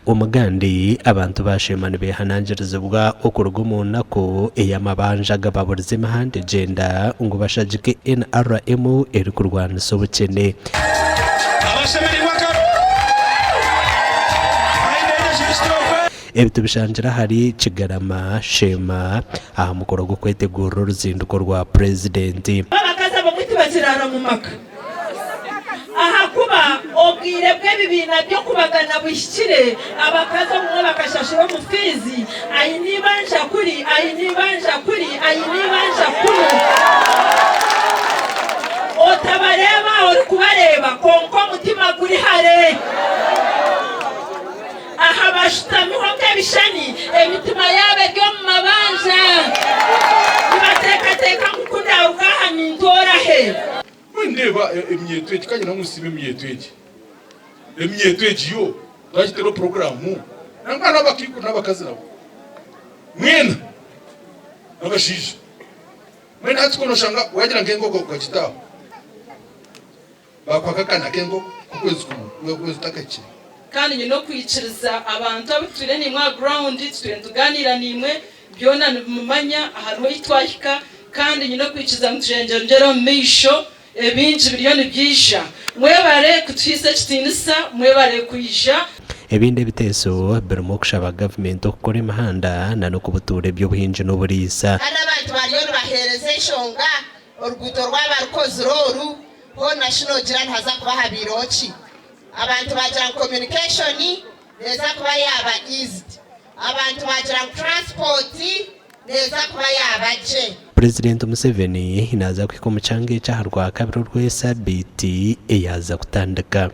Omu gandi, abantu ba Sheema nibeehanangirizibwa okuruga omu naku ey'amabanja agababurize emihanda egyenda ngu bashagike NRM erikurwanisa obukyene. Abashemereirwe akaruuru Aine Leadership Stroke. Ebi tubishangire ahari Kigarama, Sheema aha mukoro gw'okwetegurira oruzinduko rwa Purezidenti. Abakazi abamwe tibakiraara mu maka ahakuba obwire bw'ebibiina by'okubagana buhikire. Abakazi obumwe bakashashura omu fiizi, aine eibanja kuri, aine eibanja kuri, aine eibanja kunu. Otabareeba orikubareeba kwonka omutima guri hare. Aha bashutamiho nk'ebishani, emitima yaabo eri omu mabanja. Nibateekateeka ngu ku ndaaruga aha nintoora he? Mbwenu ndeeba eminyeeto egi, ka nyine ngu nsiime eminyeeto egi. Eminyeeto egi yo twagiteeraho puroguraamu, nangwa n'abakaikuru n'abakazi nabo mwena n'abashaija mwena hati ku noshanga waagira nk'enkoko okagita aho. Baakuha akakaana k'enkoko k'okwezi kumwe n'okwezi kutakahikire. Kandi nyine okwikiriza abantu abu tutwire naimwe aha ground, tutwire nitugaaniira naimwe, byona nibimumanya, hariho ahi twahika, kandi nyine okwikiriza ngu turengyongyere omu maisho, ebingi biriyo nibyija. Mwebare kutuhaisa ekitiinisa, mwebare kwija. Ebindi ebiteeso birimu okushaba gavumenti okukora emihanda n'okubutuura eby'obuhingi n'oburiisa. Kandi abantu bariyo nibaheereza enshonga Oruguuto rwaba rukozire oru, hoona shi noogira nihaza kuba habaireho ki? Abantu baagira ngu communication neeza kuba yaaba eased. Abantu baagira ngu transport neeza kuba yaaba gye. Purezidenti Museveni naaza kuhika omu kyanga eki aha Rwakabiri orw'esabiiti eyaaza kutandika.